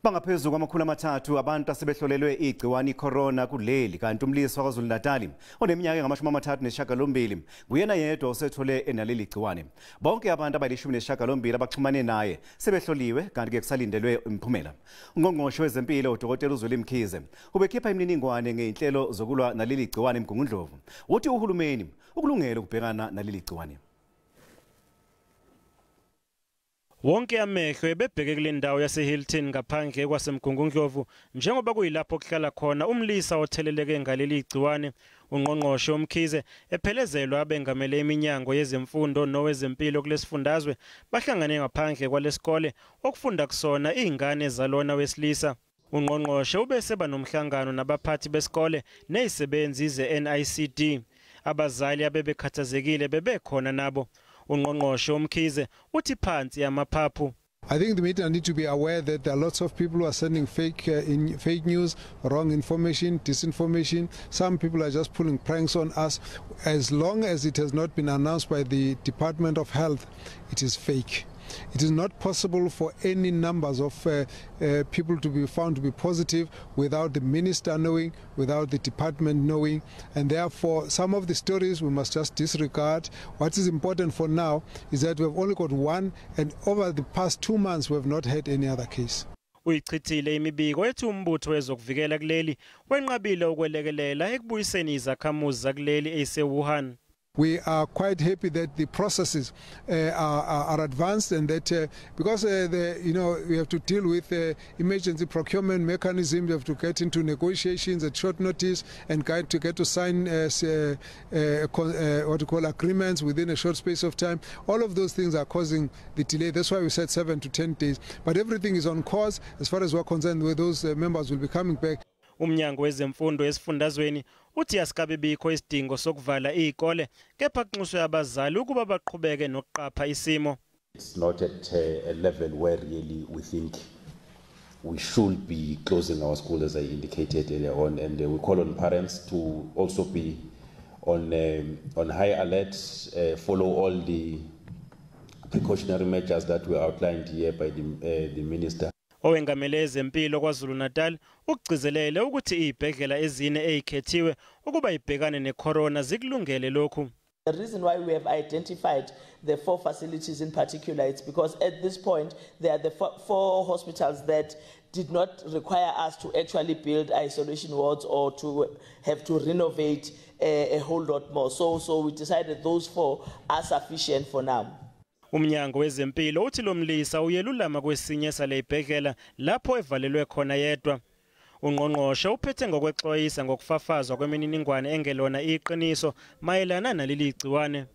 Bangaphezulu kwama-300 abantu asebehlolelwe igciwane icorona kuleli, kanti umlisa waKwaZulu Natal oneminyaka engama-38 nguyena yedwa osethole enaleli gciwane. Bonke abantu abali-18 abaxhumane naye sebehloliwe, kanti-ke kusalindelwe imiphumela. Ungqongqoshe wezempilo uDokotela uZweli Mkhize ubekhipha imininingwane ngey'nhlelo zokulwa naleli gciwane eMgungundlovu. Uthi uhulumeni ukulungele ukubhekana naleli gciwane. Wonke amehlo ebebheke kule ndawo yaseHilton ngaphandle kwaseMgungundlovu, njengoba kuyilapho kuhlala khona umlisa otheleleke ngaleli gciwane. Ungqongqoshe uMkhize ephelezelwa abengamele iminyango yezemfundo nowezempilo kulesifundazwe bahlangane ngaphandle kwalesikole okufunda kusona izingane zalona wesilisa. Ungqongqoshe ubeseba nomhlangano nabaphathi besikole nezisebenzi ze-NICD. Abazali abebekhathazekile bebekhona nabo. Ungqongqoshe uMkhize uthi phansi amaphaphu. I think the media need to be aware that there are lots of people who are sending fake news, wrong information, disinformation. Some people are just pulling pranks on us. As long as it has not been announced by the Department of Health, it is fake. It is not possible for any numbers of people to be found to be positive without the minister knowing, without the department knowing, and therefore some of the stories we must just disregard. What is important for now is that we have only got one, and over the past 2 months we have not had any other case. Uyichithile imibiko ethi umbutho wezokuvikela kuleli wenqabile ukwelekelela ekubuyiseni izakhamuzi zakuleli eseWuhan. We are quite happy that the processes are advanced, and that because we have to deal with emergency procurement mechanism, we have to get into negotiations at short notice and get to sign what you call agreements within a short space of time. All of those things are causing the delay. That's why we said 7 to 10 days. But everything is on course as far as we're concerned. Where those members will be coming back. Umnyango wezemfundo esifundazweni uthi asikabe bikho isidingo sokuvala izikole, kepha kunxuswe abazali ukuba baqhubeke nokuqapha isimo. It's not at a level where really we think we should be closing our schools, as I indicated earlier on, and we call on parents to also be on high alert, follow all the precautionary measures that were outlined here by the minister. Owengamele ezempilo KwaZulu Natal ukugcizelele ukuthi izibhedlela ezine ezikhethiwe ukuba ibhekane necorona zikulungele lokhu. The reason why we have identified the 4 facilities in particular is because at this point they are the 4 hospitals that did not require us to actually build isolation wards or to have to renovate a whole lot more. So we decided those 4 are sufficient for now. Umnyango wezempilo uthi lomlisa uyelulama kwesinye salezibhedlela lapho evalelwe khona yedwa. Ungqongqoshe uphethe ngokwexwayisa ngokufafazwa kwemininingwane engelona iqiniso mayelana naleli gciwane.